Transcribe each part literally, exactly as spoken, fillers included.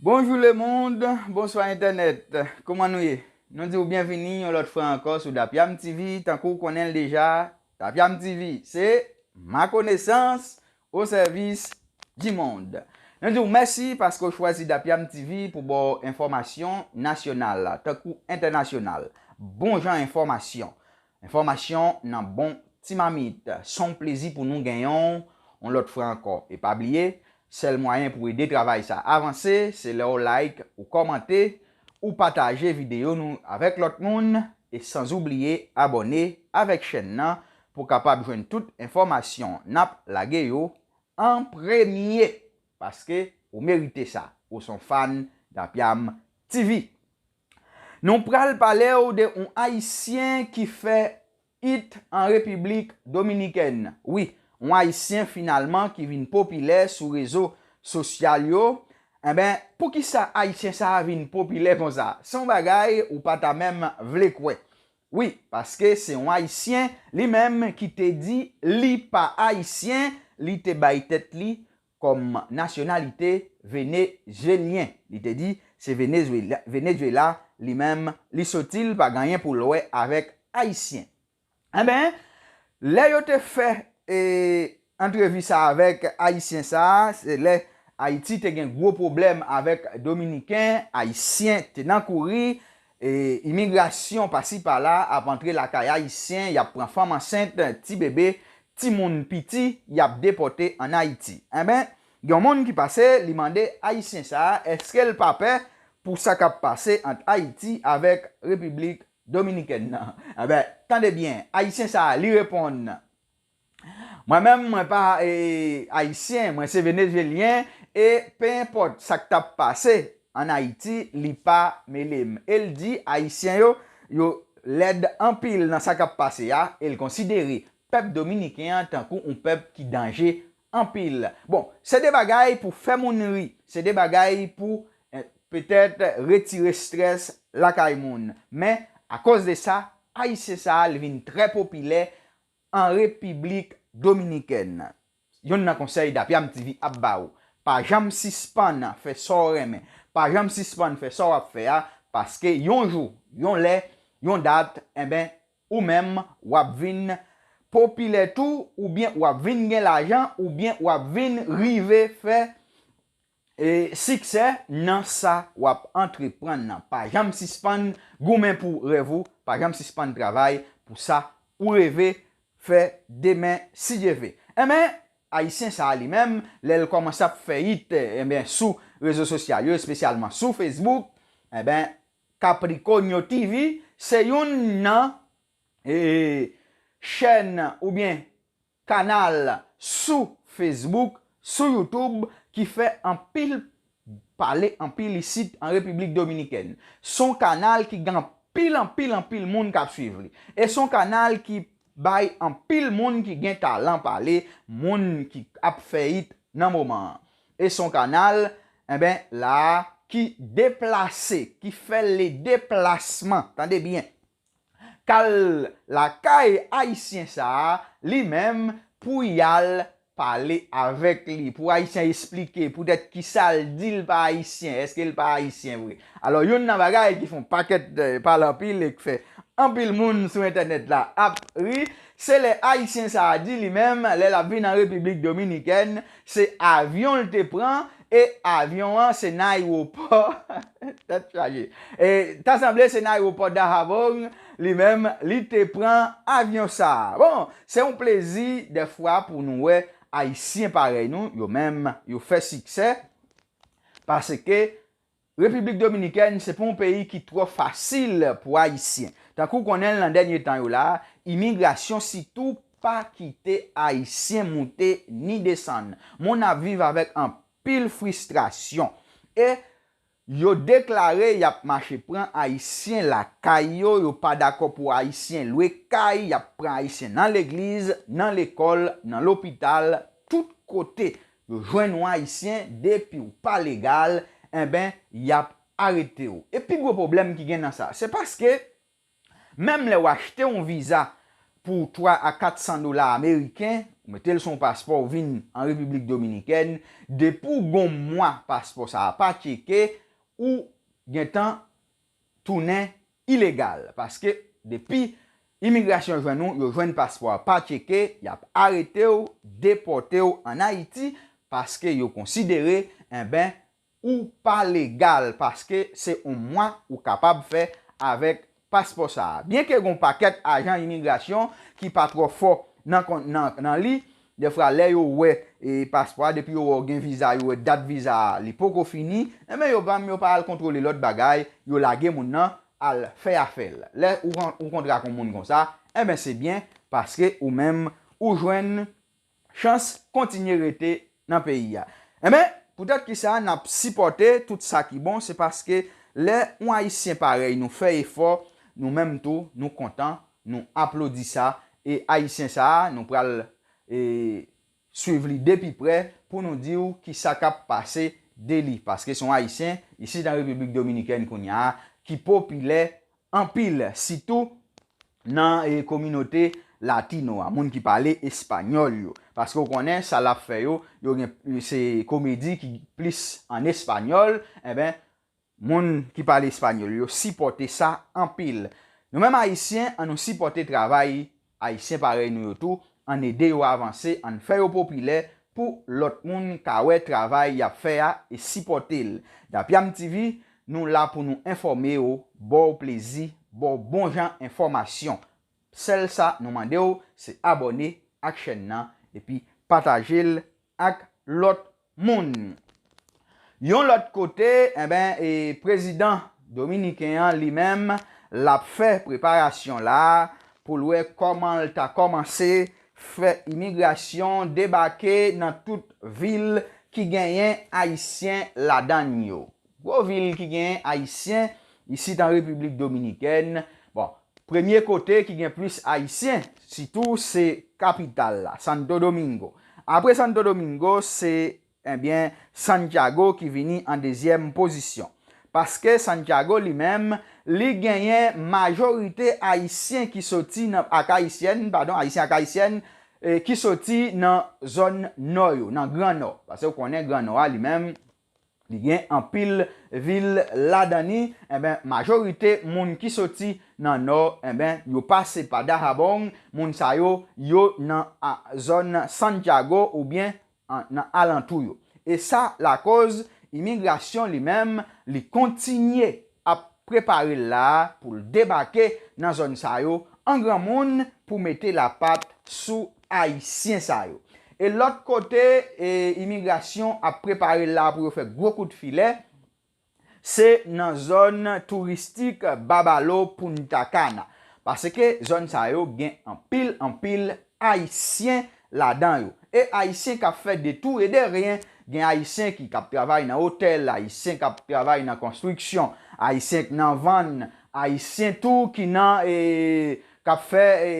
Bonjou lemonn, bonswa entènèt. Kòman nou ye? Nou di w byenvini yon lòt fwa ankò sou Dapyam T V. Tankou w konnen l deja, Dapyam T V, se ma konesans o sèvis di mond. Nou di w mèsi paske w chwazi Dapyam T V pou ba w enfòmasyon nasyonal la, tankou entènasyonal. Bon jan enfòmasyon. Enfòmasyon nan bon ti mamit. Se yon plezi pou nou genyen w yon lòt fwa ankò. E pa bliye, sèl mwayen pou ede travay sa avanse, se lè w like, ou kòmante, ou pataje videyo nou avèk lòt moun, e sanzoubliye abòne avèk chèn nan pou w kapab jwenn tout enfòmasyon n ap lage yo an premye, paske ou merite sa. Ou se yon fan Dapyam T V. Nou pral pale w de yon Ayisyen ki fè it an Repiblik Dominikèn. Wi, yon Ayisyen finalman ki vin popilè sou rezo sosyal yo. Enben, poukisa Ayisyen sa a vin popilè konsa? Se yon bagay ou pa ta menm vle kwè. Wi, paske se yon Ayisyen li menm ki te di li pa Ayisyen, li te bay tèt li kòm nasyonalite venezuelyen. Li te di se Venezuela, Venezuela li menm li soti, l pa gen anyen pou l wè avèk Ayisyen. Enben, lè yo te fè e, antrevi sa avèk Ayisyen sa a, se lè Ayiti te gen gwo pwoblèm avèk Dominiken, Ayisyen te nan kouri, e, imigrasyon pasi pala ap antre lakay Ayisyen, y ap pran fanm ansent, ti bebe, timoun piti, y ap depòte ann Ayiti. Enben, gen yon moun ki pase, li mande Ayisyen sa a, èske l pa pè pou sa k ap pase ant Ayiti avèk Repiblik Dominikèn nan? Enben, tande byen, Ayisyen sa a, li reponn, mwen menm, mwen pa e, Ayisyen, mwen se Venezuelyen, e pe enpòt sa k t ap pase ann Ayiti, li pa mele m. E l di Ayisyen yo, yo lèd anpil nan sa k ap pase a, e l konsidere pèp dominiken an tankou yon pèp ki danje anpil. Bon, se de bagay pou fè moun ri, se de bagay pou eh, petèt retire estrès lakay moun. Men, akoz de sa, Ayisyen sa a, li vin trè popilè an Repiblik Dominikèn. Youn nan konsèy Dapyam T V ap ba w, pa janm sispann fè sa w renmen, pa janm sispann fè sa w ap fè a, paske yon jou, yon lè, yon dat, enben, ou menm, w ap vin popilè tou, oubyen w ap vin gen lajan, oubyen w ap vin rive fè e, siksè nan sa w ap antreprann nan. Pa janm sispann goumen pou rèv ou, pa janm sispann travay pou sa ou reve fè demen, si Dye ve. Enben, Ayisyen sa a li menm, lè l kòmanse ap fè it, enben, sou rezo sosyal yo, espesyalman sou Facebook, enben, Capricornio T V se youn nan e, chèn oubyen kanal sou Facebook, sou YouTube, ki fè anpil pale, anpil isit an Repiblik Dominikèn. Se yon kanal ki gen anpil, anpil, anpil moun k ap swiv li. E se yon kanal ki bay anpil moun ki gen talan pale, moun ki ap fè it nan moman an. E se yon kanal, enben, la a, ki deplase, ki fè le deplasman. Tande byen. K al lakay Ayisyen sa a, li menm, pou y al pale avèk li, pou Ayisyen esplike poutèt kisa l di l pa Ayisyen, èske l pa Ayisyen vre. Alò, youn nan bagay ki fè yon pakèt, eh, pale anpil e k fè anpil moun sou entènèt la ap ri, se lè Ayisyen sa a di li menm, lè l ap vin an Repiblik Dominikèn, se avyon l te pran, e avyon an se nan ayewopò, tèt chaje. E ta sanble se nan ayewopò Dajabón, li menm, li te pran avyon sa a. Bon, se yon plezi dèfwa pou nou wè Ayisyen parèy nou, yo menm, yo fè siksè, paske Repiblik Dominikèn se pa yon peyi ki twò fasil pou Ayisyen. Tankou w konnen l nan dènye tan yo la, imigrasyon sitou pa kite Ayisyen moute ni desann. Moun ap viv avèk anpil fristrasyon. E yo deklare y ap mache pran Ayisyen lakay yo, yo pa dakò pou Ayisyen lwe kay, y ap pran Ayisyen nan legliz, nan lekòl, nan lopital, tout kote. Yo jwenn yon Ayisyen, depi w pa legal, enben, y ap arete w. E pi gwo pwoblèm ki gen nan sa, se paske menm lè w achte yon viza pou twa a kat san dola ameriken, ou mete l sou yon paspò, ou vin an Repiblik Dominikèn, depi w gen yon mwa paspò sa a pa tcheke, ou gentan tounen ilegal. Paske depi imigrasyon jwenn ou, yo jwenn paspò a pa tcheke, y ap arete w, depòte w ann Ayiti, paske yo konsidere, enben, ou pa legal, paske se yon mwa ou kapab fè avèk paspò sa a. Byenke gen yon pakèt ajan imigrasyon ki pa twò fò nan, kon- nan, nan li, defwa lè yo wè e paspò a, depi yo wè w gen viza, yo wè dat viza a, li poko fini, enben yo pa, yo pa al kontwole lòt bagay, yo lage moun nan al fè afè l. Lè ou, ran- ou kontre ak yon moun konsa, enben se byen, paske ou menm ou jwenn chans kontinye rete nan peyi a. Enben, poutèt ki sa n ap sipòte tout sa ki bon, se paske lè yon Ayisyen parèy nou fè efò, nou menm tou, nou kontan, nou aplodi sa, e Ayisyen sa a, nou pral e, swiv li de pi prè pou nou di w ki sa k ap pase de li. Paske se yon Ayisyen, isit an Repiblik Dominikèn kounye a, ki popilè anpil, sitou nan e, kominote latino a, moun ki pale espanyòl yo. Paske w konnen, sa l ap fè yo, yo gen, se komedi ki plis an espanyòl, enben, moun ki pale espanyòl yo sipòte sa anpil. Nou menm Ayisyen, ann nou sipòte travay Ayisyen parèy nou yo tou, ann ede yo avanse, ann fè yo popilè pou lòt moun ka wè travay y ap fè a e sipòte l. Dapyam T V, nou la pou nou enfòme w, ba w plezi, ba w bon jan enfòmasyon. Sèl sa nou mande w, se abòne ak chèn nan, epi pataje l ak lòt moun. Yon lòt kote, enben, e, prezidan dominiken an li menm, l ap fè preparasyon la pou l wè kòman l ta kòmanse fè imigrasyon debake nan tout vil ki genyen Ayisyen ladan l yo. Gwo vil ki genyen Ayisyen isit an Repiblik Dominikèn. Bon, premye kote ki gen plis Ayisyen, sitou se kapital la, Santo Domingo. Apre Santo Domingo, se, enben, Santiago ki vini an dezyèm pozisyon. Paske Santiago li menm, li genyen majorite Ayisyen ki soti nan, ak Ayisyèn, padon, Ayisyen ak Ayisyèn, e, ki soti nan zòn nò yo, nan Gran Nò. Paske w konnen Gran Nò a li menm, li gen anpil vil ladan li, enben, majorite moun ki soti nan nò, enben, yo pase pa Dajabón, moun sa yo, yo nan a, zòn Santiago oubyen an, nan alantou yo. E sa lakòz imigrasyon li menm, li kontinye ap prepare l la pou l debake nan zòn sa yo an granmoun pou mete lapat sou Ayisyen sa yo. E lòt kote, e, imigrasyon ap prepare l la pou yo fè gwo kout filè, se nan zòn touristik Babalo Punta Cana. Paske zòn sa yo gen anpil, anpil Ayisyen ladan yo. E Ayisyen k ap fè de tou e de ryen. Gen Ayisyen ki k ap travay nan otèl, Ayisyen k ap travay nan konstriksyon, Ayisyen k nan vann, Ayisyen tou ki nan, e, k ap fè, e,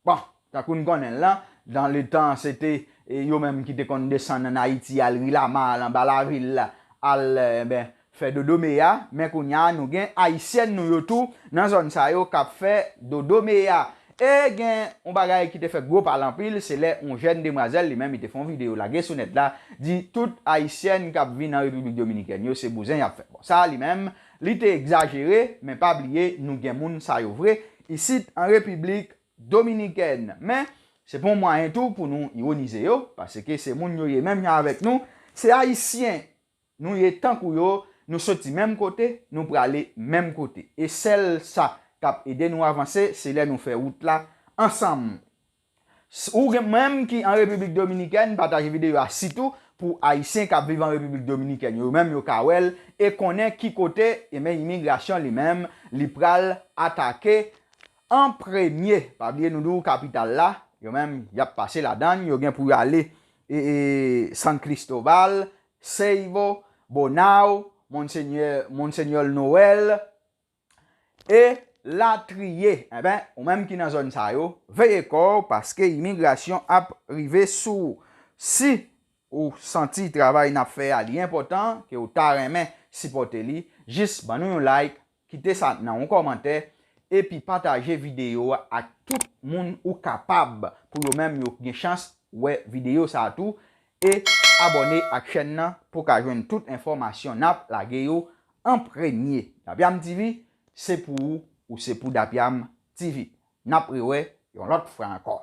bon, tankou n konnen l lan, dan le tan, se te, e, yo menm ki te konn desann ann Ayiti, al ri Lama, al anba lavil la, al, e, ben, fè dodo meya, men kounye a, nou gen Ayisyèn nou yo tou nan zòn sa yo k ap fè dodo meya. E gen yon bagay ki te fè gwo pale anpil, se lè yon jèn demwazèl, li menm, li te fè yon videyo lage sou nèt la, di tout Ayisyèn k ap vin nan Repiblik Dominikèn yo, se bouzen y ap fè. Bon, sa a li menm, li te egzajere, men pa bliye, nou gen moun sa yo vre, isit an Repiblik Dominikèn. Men, se pa yon mwayen tou pou nou iwonize yo, paske se moun yo ye menm jan avèk nou, se Ayisyen nou ye tankou yo, nou soti menm kote, nou prale menm kote. E sèl sa k ap ede nou avanse, se lè nou fè wout la ansanm. S- Ou gen menm ki an Repiblik Dominikèn, pataje videyo a sitou pou Ayisyen k ap viv an Repiblik Dominikèn. Yo menm yo ka wè l e konnen ki kote, e men imigrasyon li menm, li pral atake an premye. Pa bliye nou di w kapital la, yo menm, y ap pase ladan l, yo gen pou y ale e, e, San Cristobal, Ceibo, Bonao, Monsenyè, Monsenyòl Noèl, e latriye. Enben, ou menm ki nan zòn sa yo, veye kò w, paske imigrasyon ap rive sou w. Si ou santi travay n ap fè a li enpòtan, ke w ta renmen sipòte li, jis ban nou yon like, kite sa nan yon kòmantè, epi pataje videyo a ak tout moun ou kapab pou yo menm yo gen chans wè videyo sa a tou. E abòne ak chèn nan pou ka jwenn tout enfòmasyon n ap lage yo an premye. Dapyam T V, se pou ou, ou se pou Dapyam T V. N ap rewè yon lòt fwa ankò.